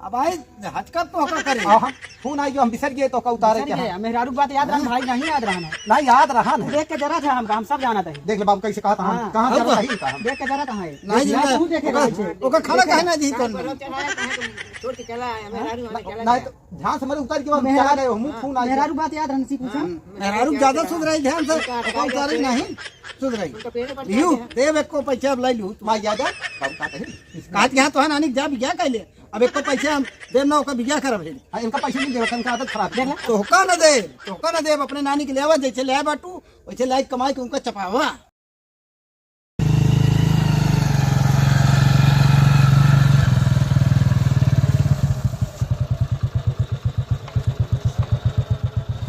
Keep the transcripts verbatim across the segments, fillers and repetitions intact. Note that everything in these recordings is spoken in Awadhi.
अब आए, हचकत तो का करे? आ, हम फोन आई जो हम बिसर गए तो का उतारे बिसर क्या? गए। मेहरारू के बात याद रहन भाई, नहीं याद रहन है। नहीं याद रहन है। देख के जरा था हमका, हम सब जानत है। देख ले बाबू कैसे कहत है, हाँ। कहाँ हम जरा तो सही कहा। देख के जरा था है। नहीं, नहीं, तू देखे ओका, रहे थे। ओका खाना काहे ना दी कौन? छोड़ के चला आया, मेहरारू वाला चला नहीं गया। तो ध्यान से मरे उतार के बाद मेहरारू चला गए, हम फोन आई। मेहरारू बात याद रहन सी पूछा। हाँ, मेहरारू ज्यादा सुधराई ध्यान से, ओका उतारे नहीं सुधराई। उनका पेड़ पर यू, चढ़ा देव एको पैसा अब लाई लू, तुम्हारी ज्यादा, बाबू का कही। कहा कि यहाँ तो है नानी जा भी क्या कह ले। अब एको पैसे हम देब ना, ओकर बियाह करब है। हाँ, इनका पैसे नहीं देवे, इनका आदत खराब है। तोहका न दे, तोहका न देब, अपने नानी के लेवा, जैसे ले आए बाटू, वैसे लाइक कमाई के उनका चपावा।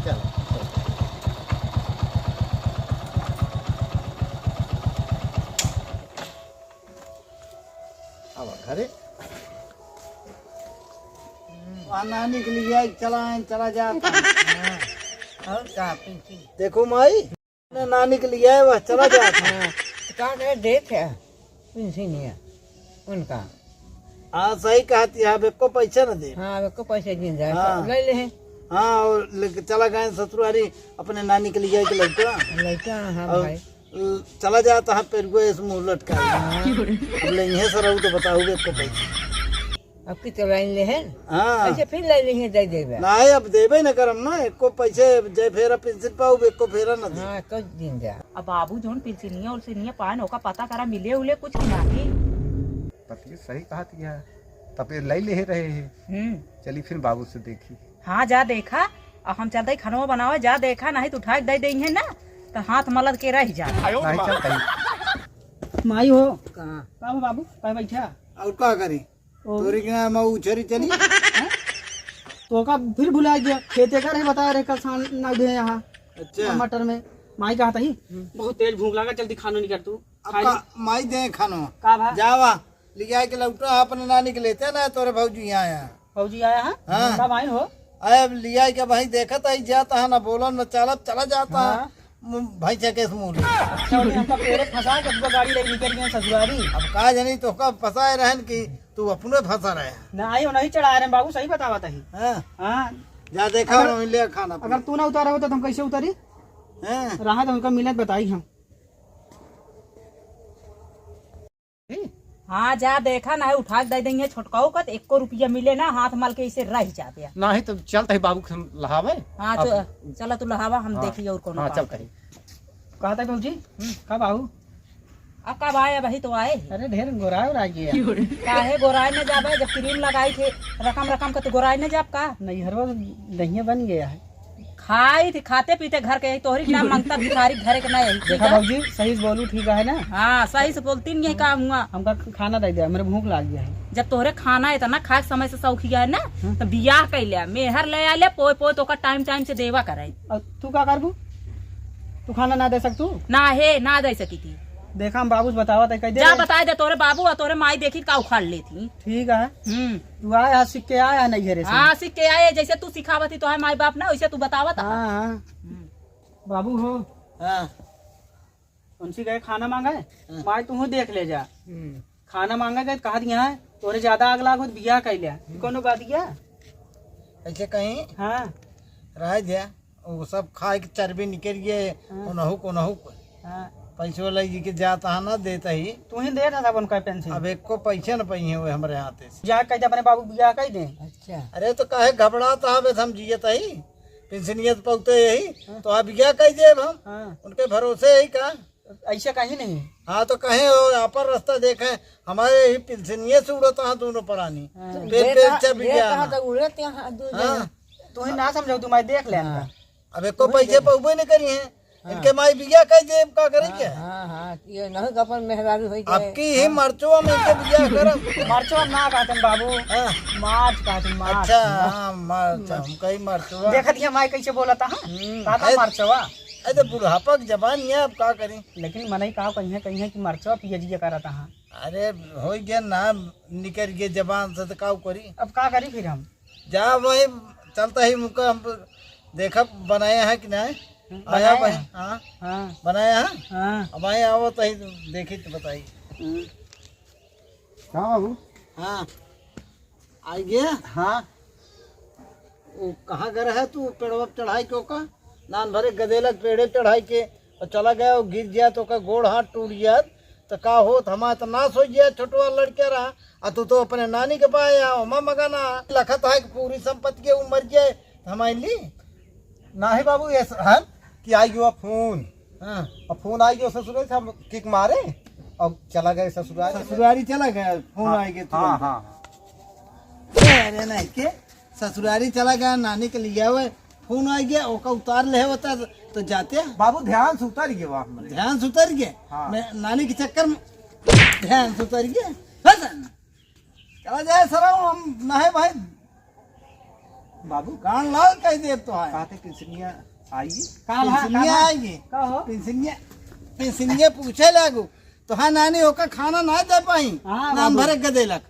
चल, चल। अब घरे। वहाँ नानी के लिए आई, चला आए, चला जाता। हाँ। और का, पिंकी? देखो माई, अपने नानी के लिए आए, वह चला जाता। हाँ। तो का करे, देख है, पिंकी नहीं है, उनका। हाँ, सही कहती है, अब एको पैसा न दे। हाँ, अब एको पैसा दिन जाए, हाँ। ले ले हैं। हाँ, और लेके चला गए ससुरारी, अपने नानी के लिए आए के लड़का। लड़का, हाँ और भाई। चला जाता है पेरुआ इस मुँह लटका। हाँ। अब लेंगे सरऊ तो बताओगे को पैसा। अब की तो लाइन ले है। हाँ। ऐसे फिर ले लेंगे, दे देबे। नहीं, अब देबे न करम ना, एको पैसे जय फेरा पेंशन पाऊ, एको फेरा न दे। हाँ, कुछ दिन जा। अब बाबू जोन पेंशनिया उलसनिया पाए न, ओका पता करा मिले उले कुछ कि नहीं। तब ये सही कहा थी यार, तब ये ले ले रहे हैं। हम्म। चली फिर बाबू से देखी। हाँ, जा देखा, अब हम चलते ही खानवा बनावे, जा देखा, नहीं तो उठा के दे देंगे ना, तो हाथ मलर के रह जा। नहीं, चल कहीं। माई हो। कहाँ? का हो बाबू, का बैठा? और का करी? ओ। तोरी के नाम उछरी चली? हैं? तो का फिर भुला गया, खेते का रहे, बता रहे, कल शाम ना दे यहाँ। अच्छा। मटर में, माई कहा था ही, हम्म। बहुत तेज भूख लगा, जल्दी खानो निकाल तू। अब खाली का माई दे खानो? का भा? जावा, लिया के लौटा, अपने नानी के लेते ना, तोरे भौजी यहाँ आया। भौजी आया है? हाँ। कब आई हो? अरे अब लिया के भाई देखत आई, जाता है ना, बोलन न चालत, चला जाता है। हाँ। मु-, भैंसा के मुँह ले। अच्छा, उन्हें हमका पेड़े फंसा के दुआ गाड़ी ले निकल गए ससुरारी। अब का जानी तो का फंसाए रहन कि तू अपने फंसा रहे। ना आई हो, नहीं चढ़ा रहे बाबू, सही बतावत ही। हाँ। हाँ। जा देखा अगर, वहीं ले खाना अगर पीना। तू ना उतारा होता तो हम कैसे उतारी? हाँ। रहा तो उनका मिलत बताई हम। हाँ, जा देखा, ना है उठा के दे देंगे छोटकाऊ का, तो एको रुपया मिले ना, हाथ मल के इसे रह जाबे। नहीं तो चलत ही बाबू के हम लहावे। हाँ, अब चल, चला तू लहावा, हम हाँ, देखी और कोनो हाँ, काम चलत ही। करी। कहता है भौजी, हम्म। कब आऊ? अब कब आए, अबही तो आए। अरे ढेर गोराए उराए गया। काहे गोराए न जाबे, जब क्रीम लगाई थे रकम रकम का, तो गोराए न जाब का? नैहरवा दहिया बन गया है। खाई थी, खाते पीते घर के, यही तोहरी के नाम मंगता भिखारी, घरे के ना यही, ठीक देखा है? बाबूजी, सही से बोलू, ठीक है ना? हाँ, सही से बोलती नहीं है, का हुआ? हमका खाना दे दे, मेरे भूख लाग गया है। जब तोहरे खाना इतना खाए के समय से शौकिया है ना, हम्म। तो बियाह कर ले, मेहर ले आ ले, पोए पोए तो ओकर टाइम टाइम से देवा करे। और तू का करबू? तू खाना ना दे सकतू? ना हे, ना दे सकी थी। देखा, हम बाबू से बतावा, तै कह दे। जा बताए दे, तोरे बाबू और तोरे माई देखी का उखाड़ लेती। ठीक है। हम्म। तू आया है, सीख के आया है नैहरे से। हाँ, सीख के आए, जैसे तू सिखावत ही तोहार माई बाप ना, वैसे तू बतावत हा। हाँ, हाँ। हम्म। बाबू हो। हाँ। उनसे गए खाना मांगे, हाँ। माई तू देख ले जा। हम्म। खाना मांगे गए, कहा दिया है, तोरे ज्यादा आग लागो तो बियाह कर लिया। हम्म। कोनो बात क्या? ऐसे कहीं हाँ। रह जा। वो सब खाए के चर्बी निकल गए, हाँ। ओनहु को ओनहु को। हाँ। पैसो लग जी के जाता है ना देता ही। तू ही दे रहा था उनका पेंशन। अब एक को पैसे न पाई है वो हमारे हाथ से। जा कह दे अपने बाबू बियाह कह दे। अच्छा। अरे तो काहे घबराता है, बस हम जियत ही। पेंशनिया तो पौते यही, हाँ। तो आप क्या कह दे हम? हाँ। उनके भरोसे यही का? ऐसे कहीं नहीं। हाँ, तो कहे हो, आपन रास्ता देखे, हमारे यही पेंशनिये से उड़त हैं दोनों प्राणी। हाँ। पेट पे देता, अच्छा भी देता गया है ना। तो उड़त हैं दो हाँ। जने। तू ही ना समझो, तू मैं देख लेन हाँ। का। अब एको वही पैसे देख। पौबे नहीं करी हैं। हाँ। इनके माई बिया कह दे, का करे हाँ, क्या? हाँ, हाँ, ये नहीं कि अपन मेहरारू होई अब जाए। की ही हाँ। मरचो हम इनके बिया करब। मरचो हम ना कहते हैं बाबू। हाँ। मार्च कहते हैं, मार्च। अच्छा, हाँ, मार्च, हम कही मरचो। देखत ही माई कैसे बोला था, हाँ? हम्म। कहता अरे, मरचवा। अरे, बुढ़ापा की जबान ये, अब का करी? लेकिन मनई का कहिए, कहिए कि मरचो पियजिए करत हाँ। अरे, हो गया ना, निकल गए जबान से, तो का करी? अब का करी फिर हम? जा वही चलता ही मुका, हम देखब बनाया है कि नहीं। हम्म, आया बनाया भाई, है। हाँ। हाँ। बनाया है? हाँ। अब आए आवत ही देखी तो बताई। हम्म। का बाबू? हाँ। आइ गया? हाँ। वो कहाँ गए रहे तू पेड़वा पे चढ़ाई के ओका? नान भरे गदेलक पेड़े चढ़ाई के और चला गया, वो गिर गया तो ओका गोड़ हाथ टूट गया, तो का होत? हमार तो नाश हो गया, छोटवा लड़के रहा, आ तू तो अपने नानी के पाए आ, ओमा मगन आ, लखत है कि पूरी संपत्ति के ऊ मर जाए, तो हमारे ली? नाही बाबू, ये स-, हम कि आई गयो फोन। हाँ। अब फोन आई गयो ससुराल से, हम किक मारे और चला गए ससुराल। ससुरारी चला गया, फोन हाँ, आई गया हाँ, तुरंत। हाँ, हाँ। अरे नहीं के, ससुरारी चला गया, नानी के लिया हुए, फोन आ गया, ओका उतार ले होता तो जाते। बाबू ध्यान से उतर गए वहाँ हमरे। ध्यान से उतर गए? हाँ। मैं नानी के चक्कर में ध्यान से उतर गए। बस, चला जाए सरऊ, हम नहे भाई। बाबू। गान लाल कह दे तो है। कहते पिंसनिया आएगी। का भा-, पेंसिनिया का भा-, आएगी। का हो? पेंसिनिया, पेंसिनिया पूछे लागू। तो हाँ नानी ओका खाना ना दे पाई। हाँ, नाम बाबू। भरे गदेलक।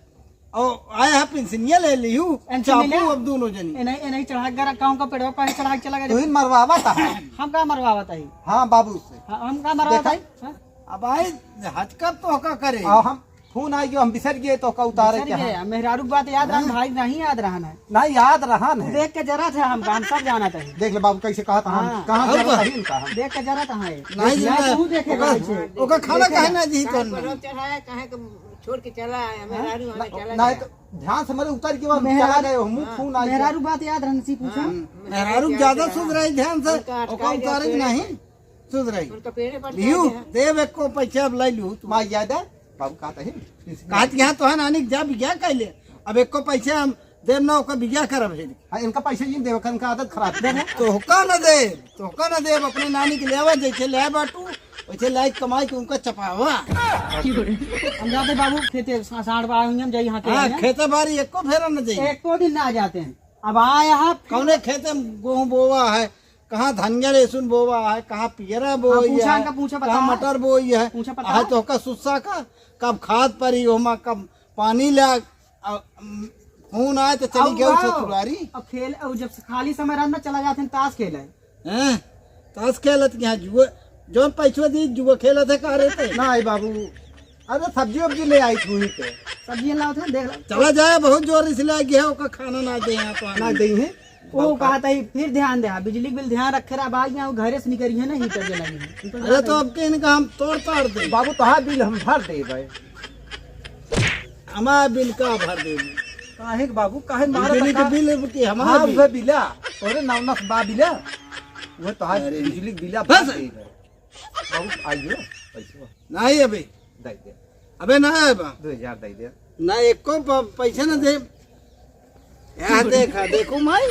और आए हैं पेंसिनिया ले लिहू, पेंसिनिया चापू ले। अब दोनों जनी। ए नहीं, ए नहीं चढ़ा के गरा, गाँव का पेड़वा काहे चढ़ा के चला गया? तू ही मरवावा था। हम का मरवावा था ही? हाँ बाबू से। हाँ, हम का मरवावा था? देखाई? हाँ? अब आई हचकत तो का करे? और हम फोन आई गयो, हम बिसर गए तो का उतारे बिसर के गए, हाँ। मेहरारू के बात याद रहन, हाँ। भाई नहीं याद रहन है। नहीं याद रहन तू है। देख के जरा थे हमका, हम सब जानत है। देख ले बाबू कैसे कहा था हम, हाँ। कहाँ और जरा का? कहीं इनका हम। देख के जरा था है। नहीं जी, ना मैं तू देखे ओका, कैसे। ओका खाना देखे काहे ना। ना दी काहे कौन पर नहीं? चढ़ाया, काहे के छोड़ के चला आया, हाँ? मेहरारू हमें ना, चला ना गया। तो ध्यान से मरे उतर के बाद मेहरारू चला गए, हम हाँ। फोन आई गया। मेहरारू बात याद रहन सी पूछा। हाँ। मेहरारू ज्यादा सुधराई ध्यान से, उनका अटका ओका गया उतारे के पेड़। नहीं। सुधराई। उनका पेड़े पर लिहू, चढ़ गया। देव एको पैसा अब लाई लिहू तू। माई याद है? बाबू कहत है। कहत यहाँ तो है नानी जा बिया कैले। अब एको पैसा हम देव ना ओकर बिया करब है। हाँ, इनका पैसा ही देव, इनका आदत खराब है। तो होका न देव, तो होका न देव, अपने नानी के लेवा जैसे ले बाटू, वैसे लाई कमाई के उनका चपावा। हम जाते बाबू खेते सा-, साढ़ बा हुई हम जाई यहाँ के हाँ, आए हैं। खेते बारी एको फेरा न जाई। एको दिन ना जाते हैं। अब आए यहाँ कौने खेते में गेहूं बोवा है, कहाँ धनिया लहसुन बोवा है, कहाँ पियरा हाँ, बोई पूछा है, इनका, पूछा कहाँ बताओ। मटर बोई है। पूछा बताओ। हाँ, तो ओका सुस्सा का, कब खाद परी ओमा, कब पानी लाग, आ, उम, फोन आए तो चली आओ, गए आओ। ससुरारी। अब खेल, अब जब खाली समय रहत ना चला जाते हैं ताश खेले। हैं? ताश खेलत के यहाँ जुआ, जौन पैसवा दी जुआ खेलत है का रे ते? ना आई बाबू, अरे सब्जी उब्जी ले आई थी वहीं पे। सब्जी लाओ थे, देख लो। चला जाए, बहुत जोर इसलिए गया, ओका खाना ना दे यहाँ तो ना आने। दे हैं। वो बाबू कहा था, फिर ध्यान दे, बिजली के बिल ध्यान रखे रहा, बाद में वो घरे से निकली है ना, हीटर जलाई है। अरे तो अब के इनका हम तोड़ ताड़ दे। बाबू तोहार बिल हम भर दे भाई। हमार बिल का भर दे? काहे के बाबू, काहे मारा बिजली के का? बिल अब के हमार हाँ, बिल। उहे बिला, तोरे नाम ना बा बिला, उहे तोहार अरे बिजली के बिला बस। भर दे भाई। बाबू आइयो, पैसा। नहीं अबे। दे दे। अबे ना आए बा। दो हजार दे दे। ना एको प-, पैसा ना दे। यहाँ देखा, देखो माई,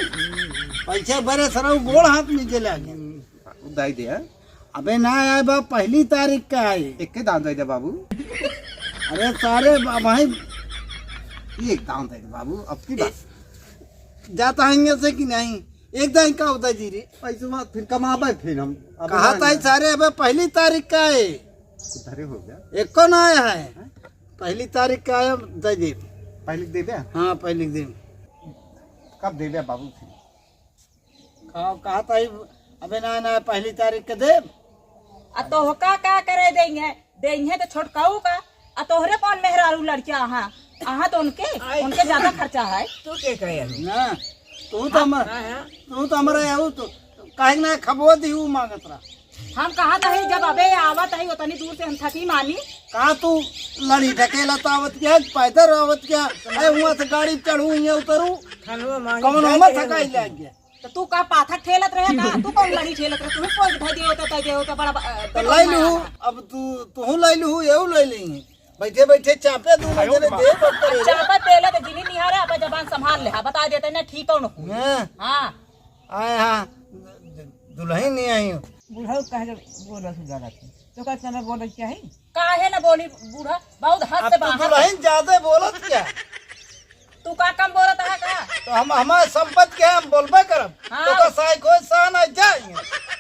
पैसा बरे सरऊ गोड़ हाथ नीचे लागे। हम्म, दे दे, हाँ? अबे ना आए बा, पहली तारीख का आए। एक के दान दे दे बाबू। अरे सारे बा-, भाई, एक दान दे दे बाबू, अब की बात। जाता है यहाँ से कि नहीं? एक दान का होता जी रे? पैसा फिर कमाबे फिर हम। अब कहा ना था ना। सारे, अबे पहली तारीख का आए। उधारे हो गया। एको ना आया है। हैं? पहली तारीख का आया, दे दे। पहली दे दे? हाँ, पहली दे। कब दे दे बाबू फिर? कहा, कहा था ही, अबे ना, ना, पहली तारीख के देब। आ तोहका का करे देइहैं? देइहैं तो छोटकाऊ का। आ तोहरे कौन मेहरारू लड़किया अहाँ? अहाँ तो उनके, आई। उनके ज्यादा खर्चा है। तू के कहे अभी? ना, तू तो हाँ, हमर, हाँ, हाँ। तू तो हमरे आऊ तो, काहे ना खबो दी ऊ मांगत रहा। हम कहा था ही, जब अबे आवत है उतनी दूर से हम थकी मानी। का तू लड़ी ढकेलत आवत क्या, पैदल आवत क्या? अरे हुआं से गाड़ी चढ़ू, यहाँ उतरू, खनवा मांगी कौन जाए हमें के थकाई रहे। लाग गया? तो तू का पाथर ठेलत रहे का? तू कौन लड़ी ठेलत रहे? तू कोई धै दे होता, तै दे होता, बड़ा, अ, तो बड़ा लाई लू, मारा। अब तू, तू लाई लू, एहू लाई ली। बैठे बैठे चापे दू आयो जने बा। दे बकरे। चापे पेले तो जिनी निहारे, अपन जबान संभाल ले। हाँ, बता देते ना, ठीक कौन हो? हाँ। हाँ। आए हाँ, दुल्हन नहीं आई। बुढ़ऊ कहे के बोलत हूँ ज्यादा तू। तो का चला बोले क्या है? काहे ना बोली बूढ़ा? बहुत हद अब से तू बाहर। दुल्हन ज्यादा बोलत क्या? तू का कम बोलत है का? तो हम, हमार संपत्ति के हम बोलबे करब। हाँ। तो का साई कोई सान आ जाए।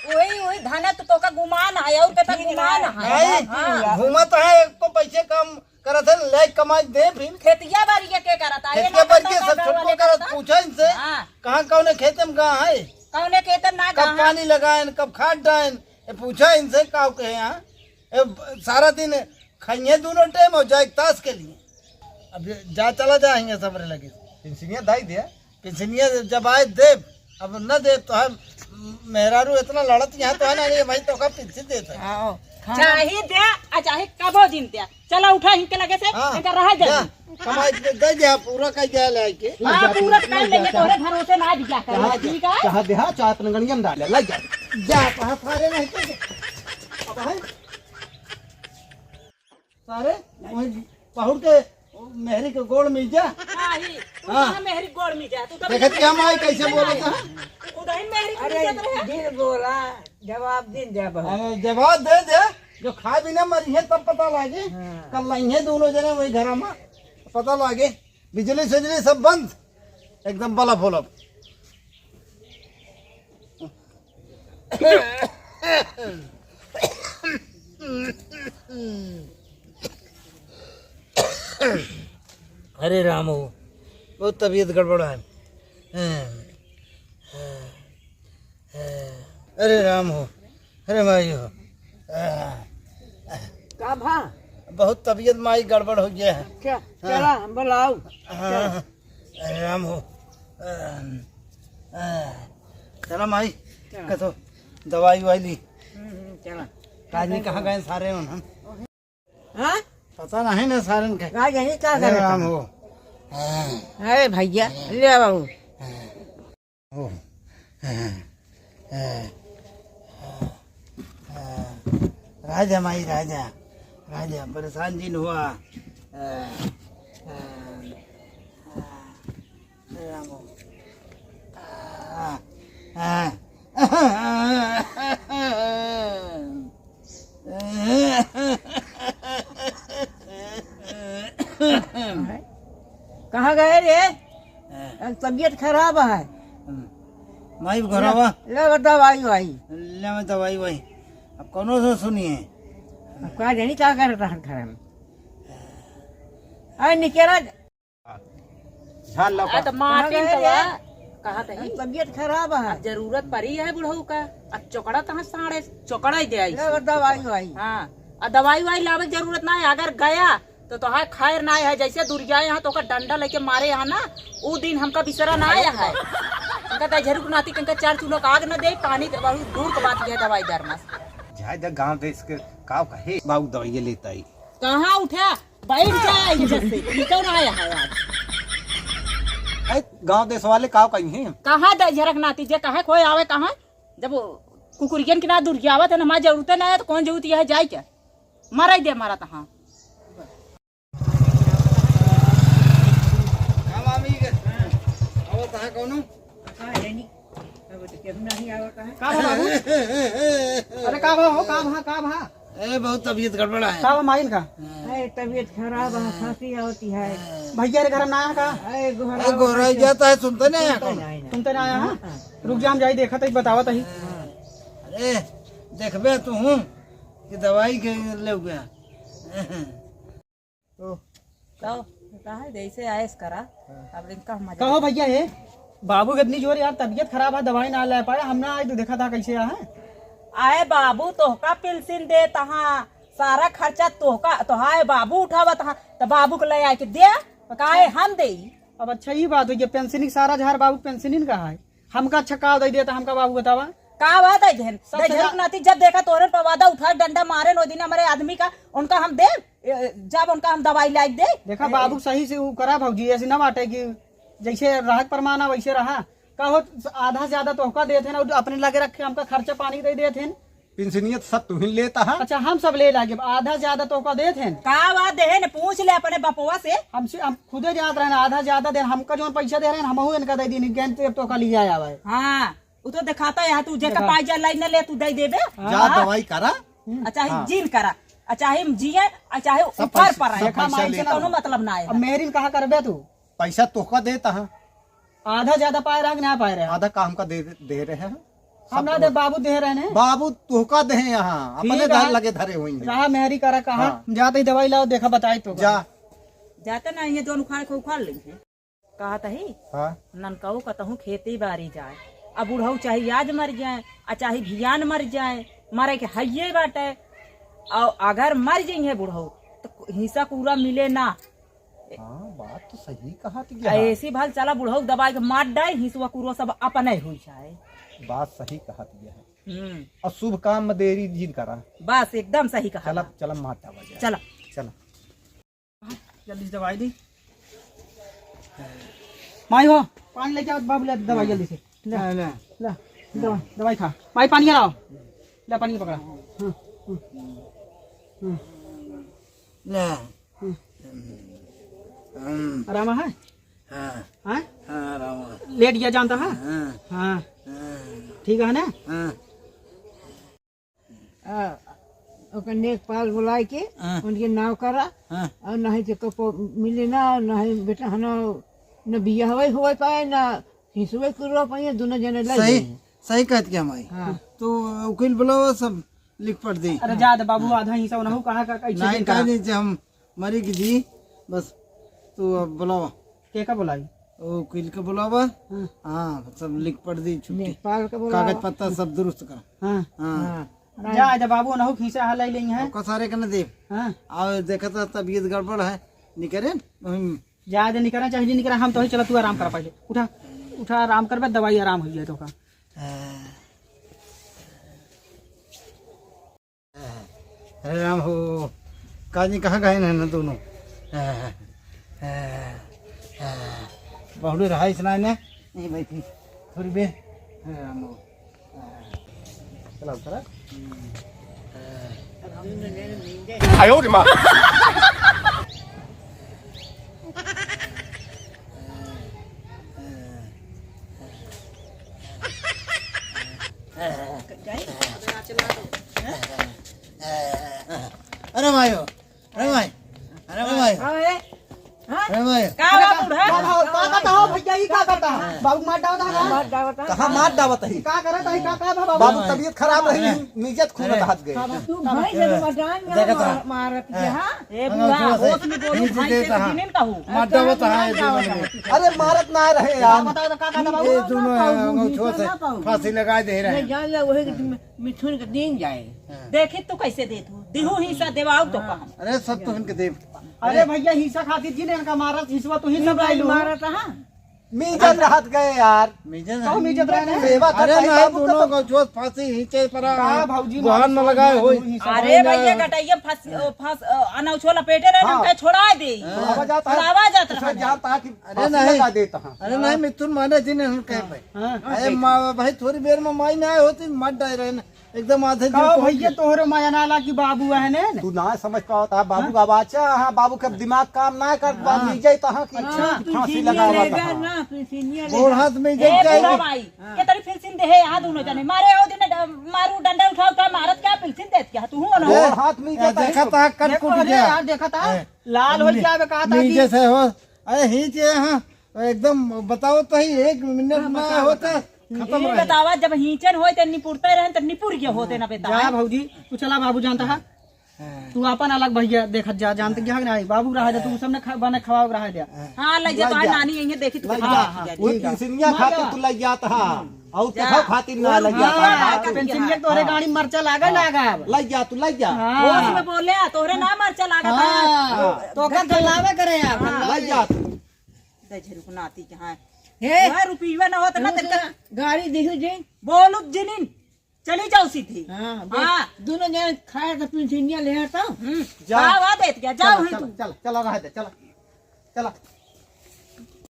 वही, वही धन है तो, तो का गुमान है, और के गुमान है। नहीं, हाँ। घूमत है, एक तो पैसे कम करत है, ले कमाई दे फिर। खेतिया बारी के करत है, ये खेतिया ना बारी के करता सब है, छोटको करत, पूछा इनसे। हाँ। कहाँ कौने खेते में कहाँ है? कौने खेते में ना कब कहाँ? पानी लगाएन, कब खाद डाएन, ये पूछा इनसे का कहे यहाँ। ए, सारा दिन खाइए दोनों टाइम और जाए ताश के लिए। अब ये जा, चला जाएंगे सबरे लगे। पेंसिनिया दाई दे, पेंसिनिया जब आए देब, अब न देब तो हम मेहरारू इतना लड़त यहाँ तो है ना, ये भाई तो का पेंसिन देत है। आओ, खाना चाहे दे, आ चाहे कबो जिन दे। चला उठा इनके लगे से, हाँ, इनका रहा जा। कमाई के दे दे, पूरा कर दे लेके। हाँ, पूरा कर लेंगे, तोरे भरोसे ना दिया कर, ठीक है? चाहे दे, हाँ, चाहे अपने गणिया में डाल ले, ले जा। जा, कहाँ सारे नहीं तो। अब है। सारे, वही पहुड़ के मेहरी के गोड़ में जा। हाँ, ही। तू हाँ। कहाँ मेहरी गोड़ में जा? तू तो देखत क्या माई कैसे बोलत है? उधर ही मेहरी के अरे, नीचे तो है। दिल बोला, जवाब दिन दे बहू। अरे, जवाब दे दे, जो खाए बिना मरी है तब पता लागे। हाँ। कल नहीं है दोनों जने वही घर में, पता लागे। बिजली सिजली सब बंद, एकदम बलब होलब। अरे राम हो, बहुत तबीयत गड़बड़ है। अरे राम हो, अरे माई हो। का भा? बहुत तबीयत माई गड़बड़ हो गया है। अच्छा, हाँ। चला, हम बुलाओ। हाँ। चला। अरे राम हो। आ, आ, चला माई, चला। कतो दवाई वाई ली। हम्म, हम्म, चला। राजनी कहाँ गए सारे होन हम? हाँ? पता नहीं ना सारन के। राजनी का अरे करे राम था? हो। हाँ। अरे भैया, ले बाबू। हाँ। ओ, हाँ, हाँ, हाँ, हाँ। राजा माई, राजा, राजा, परेशान जिन हुआ। हाँ, हाँ, हाँ, रामो। हाँ, हाँ। कहाँ गए रे? हाँ। तबीयत खराब है। हम्म। माई घरवा। ले, ले दवाई वाई। ले मैं दवाई वाई। अब कौनो से सुनिए। अब का जानी का करत है घर में। अरे निकेरा। झाल लौका। आ, तो माटी कहाँ गए तो रे? कहा तही। तबीयत खराब है। अब जरूरत पड़ी है बुढ़ऊ का। अब चोकड़ा तहाँ साढ़े चोकड़ा ही दे आई। ले दवाई वाई। हाँ, आ दवाई वाई लावे के जरूरत ना है। अगर गया तो तोहार खैर ना है। जैसे दुरियाए यहाँ तो ओकर डंडा लेके मारे यहाँ ना, उ दिन हमका बिसरा ना आया है। हमका दहिजरू के नाती के हमका चार चूल्हा का आग न दे, पानी के बहुत दूर के बात यह दवाई दरमस। जाए दे गाँव देश के काव कहे बाबू दवाइये लेता ही। कहाँ उठा? बैठ जाए इज्जत से। ई कौन आया है आज? ए, गाँव देश वाले काव कही हैं? कहाँ दहिजरक नाती जे कहे कोई आवे कहाँ? जब वो कुकुरियन के ना दुरियावत है ना, हमार जरूरत ना है तो कौन जरूरत यह जाए क्या? मराई दे मारा तहाँ। का मामी के? आवत है कौनो? का है नी? अब तो केहू नहीं आवत है। का भा बाबू? अरे का भा हो, का भा, का भा? ए, बहुत तबीयत गड़बड़ है। का भा माइन का? है, तबीयत खराब है, खांसी आवती है। भैया रे घर में ना आया का? ए, गोहरा ए, गोहरा आवत है। जाता है, सुनते नहीं है सुनते कौन? नहीं है। सुनते ना आया, हाँ? हाँ। रुक जा, हम जाई देखत ही, बतावत ही। अरे, देखबे तू हूँ कि दवाई के ले गया। तो का है, जैसे आयस करा, हाँ। अब इनका मजा कहो भैया, हे बाबू के इतनी जोर यार तबीयत खराब है, दवाई ना ले पाए, हम ना आए तो देखा था कैसे है। आए बाबू, तोहका पेंशन दे तहाँ, सारा खर्चा तोहका, तोहार बाबू उठावत हा, तो बाबू के ले आए के दे, तो काहे हम देई? अब अच्छा, ई बात हो गई, पेंशनिंग सारा झार बाबू पेंशनिंग का है, हमका अच्छा का दे देता, हमका बाबू बतावा। का बात है जहन? सबसे दहिजरू ज्या- के नाती जब देखा तोहरे पर वादा उठा डंडा मारे नो दिन हमारे आदमी का, उनका हम दे, ए, जब उनका हम दवाई लाई दे। देखा ए, बाबू सही से उ करा भौजी, ऐसे ना बाटे कि जैसे रहक परमाना वैसे रहा। का हो, आधा ज्यादा तोहका देत है ना, अपने लगे रख के हमका खर्चा पानी दे देत है। पेंशनिया तो सब तुहिन लेता है। अच्छा, हम सब ले लागे, आधा ज्यादा तोहका देत है। का बात देहे न, पूछ ले अपने बपवा से। हमसे, हम खुदे जात रहे ना, आधा ज्यादा दे, हमका जौन पैसा दे रहे हैं, हमहू इनका दे दीनी, गेंद तो तोहका लिया आवा है। हाँ, उ तो दिखाता है, तू जेका देखा। पाई जा लाई न ले, तू दे देबे। जा हाँ। दवाई करा। आ चाहे हाँ। जिन करा, आ चाहे हम जिए, आ चाहे सब ऊपर पैसा, पर आए, सब पैसा हमसे लेता कौनो हूँ। मतलब ना आए। अब मेहरी में कहा करबे तू? पैसा तोहका देता है। आधा ज्यादा पाए रहा कि ना पाए रहा? आधा का हमका दे, दे रहे हैं। हम सब ना दे, लोग। बाबू दे रहे हैं। बाबू तोहका दे हैं यहाँ, ठीक अपने है। घर लगे धरे हुई हैं। रहा मेहरी करा कहा। हाँ। जाते ही दवाई लाओ, देखा बताई तो। जा। जाते ना, ये दोनों उखाड़ के उखाड़ लेंगे। कहा तही, हाँ। ननकऊ कतहूँ खेती बारी जाए, अब बुढ़ऊ चाहे आज मर जाए, आ चाहे भियान मर जाए, मरे के हइये बाटे। और अगर मर जइहे बुढ़ऊ, तो हिस्सा पूरा मिले ना। हाँ, बात तो सही कहत गया। ऐसी भाल चला बुढ़ऊ दबाई के मार डाई, हिसवा कुरो सब अपने हुई जाए। बात सही कहत गया है। हम्म। और शुभ काम में देरी जिन करा। बस एकदम सही कहा। चला, चला मार डावा जाए। चला। चला। जल्दी से दवाई दी। माई हो, पानी लेके आओ, बाबू ले दवाई जल्दी से। ले, ले, ले। ले, दवा-, दवाई खा। माई पानी लाओ। ले पानी पकड़ा। हम्म, हम्म। हम्म। ले। हम्म। हम्म। आराम है? हाँ। हाँ? हाँ, आराम है। लेट गया जानता है? हाँ। हाँ। हाँ। ठीक है ना? हाँ। आ, ओकर नेकपाल बुलाए के हाँ। उनके नाव करा हाँ। और नहीं तो कपो मिले ना, नहीं बेटा हनो न बिया हवाई हुआ पाए ना हिसुए कुरो पाए, दोनों जने ले सही, जाए। सही कहत क्या माई? हाँ। तो वकील बुलाओ, सब लिख पढ़ दे। अरे जा दे बाबू, आधा हिस्सा उनहु कहाँ का कैसे नहीं, देता? कहा नहीं, जे हम मरी की जी, बस तू अब बुलाओ। के का बुलाई? ओ, वकील के बुलावा। हाँ। हाँ, सब लिख पढ़ दी छुट्टी। लेखपाल के बुलावा। कागज पत्ता सब दुरुस्त कर। हाँ। हाँ। हाँ। जा, जा बाबू, नहु खींचा हलाई लेंगे हैं। ओका सारे के न देब। हाँ। और देखा था तबीयत गड़बड़ है, निकरे, हम्म। जा, जा निकरा, चाहे जी निकरा, हम तो ही चला, तू आराम कर पहले। उठा, उठा, आराम करबे, दवाई आराम हो जाए तो का। अरे राम हो, काजी कहाँ गए हैं ना दोनों? बहुड़ी रहा इसना ने, नहीं बैठी, थोड़ी बेर। अरे राम हो। चला उतरा। आयो रे माँ। अरे भाई हो, अरे भाई, अरे भाई। हाँ, ए। हाँ? अरे भाई। का बा बूढ़ा? का बा, का कहता हो भैया, ई का कहता? बाबू मार डावत है ना? मार डावत है। कहाँ मार डावत है? का करत है, का, का बा बाबू? बाबू तबीयत खराब रही, अरे। नीचे खून अरे। बहत गए। तू भाई जब बजान देखा था। मार-, मारत के, हाँ। हाँ? ए हाँ, बूढ़ा, थोड़ा सा होश में बोलो, नीचे भाई देता से हाँ। दिने न कहू। मार डावत है, मार ये दोनों डावत में। है। अरे मारत ना रहे यार। का बताओ तो का कहता बाबू? ये दोनों बाबू, हैं, अंगूठा से ना पाऊ। फांसी लगा दे रहे ले हैं। जा, ले वही के मिथुन के दिन जाए। हाँ। देखी तू कैसे देत हो, दिहू हिस्सा देवाऊ तो हाँ। कहम। अरे सब तो इनके देव। अरे भैया हिस्सा खातिर जी ने इनका मारत, हिस्सा तू ही सब लाई लो। मारत हाँ। मीजत रहत गए यार। मीजत कहूँ मीजत रहे ना। सेवा अरे करता है नहीं, बाबू का दोनों तो। को जो फांसी हिंचे पर का भौजी गुहार मार में लगाए होई। हिस्सा अरे भाई भैया। गटैया फंस, ओ, फंस, अ, अनौछो लपेटे रहे, हाँ। हम कहे छोड़ा दे। हाँ। छोड़ावा जात रहा। छोड़ावा जात रहा। उसमें जानता है कि अरे फांसी नहीं। लगा देता हाँ। अरे नहीं, मिथुन माने जी ने हम कहे भाई। हाँ। अरे मा-, भाई थोड़ी देर में माई ना आए होती, मत डाल रहे ना। एकदम आधे का दिन पहुंच भैया गए। तोहरे माया ना ला कि बाबू है ने? तू ना समझ पावत है, बाबू हाँ? का बाचा, हाँ, बाबू का दिमाग काम ना कर, बाबू हाँ। नहीं जाए तो हाँ कि अच्छा। फांसी पिलसिनिया लगावा लेगा था। ना, पिलसिनिया गोड़ लेगा। हाथ में ए, जाए। पूरा माई, हाँ। के तरी पिलसिन दे है, यहाँ दोनों जने। मारे हो दिन, मारू डंडा उठा उठा मारत क्या पिलसिन देत क्या? तू हो ना? गोड़ हाथ में ए, जाता है देखा तो। था, कट देखो, कुट अरे गया। यार, देखा था। ए, लाल हो गया, बे, कहा था कि नीचे से हो। अरे, ही जे, हाँ। एकदम बताओ तो ही, एक मिनट हाँ, ना बताओ, होता, बताओ। खत्म ये रहे। बतावा, जब हींचन होए त निपुरते रहे, त निपुर गया होते ना बेटा। जा भौजी, तू चला, बाबू जानता है। हाँ। तू अपन अलग भैया देखत जा, जानते क्या है कि नहीं? बाबू रहा जा, तू सबने खा-, बने खवाओ रहा जा। हाँ, लग जा, लग तो है जा। नानी यहीं देखी तू लग खा जा। खा जा। वो ठीक है। पेंसिलिया खातिर तू लग जाता है। और जा। देखो खातिर ना वो लग जाता है। हाँ, पेंसिलिया तोहरे हाँ। गाड़ी मरचा लागा, हाँ। लागा अब। लग जा, तू लग जा। हाँ। होश में बोले, तोहरे ना मरचा लागा था। हाँ। तो का गलावे करे यार। हाँ। लग जा तू। दे झरुक नाती के, हाँ। हे। वह रुपया ना होत ना, रुक तेरे ना, गाड़ी दिहु जे। बोलुत जिनिन, चली जाओ सीधी। हाँ, बे-, हाँ। दोनों जने खाए तो पिलसिनिया ले आता। हम्म। जा। हाँ, हाँ, देत गया, जाओ चला, ही चला, तू। चला, चला, रह दे, चला। चला।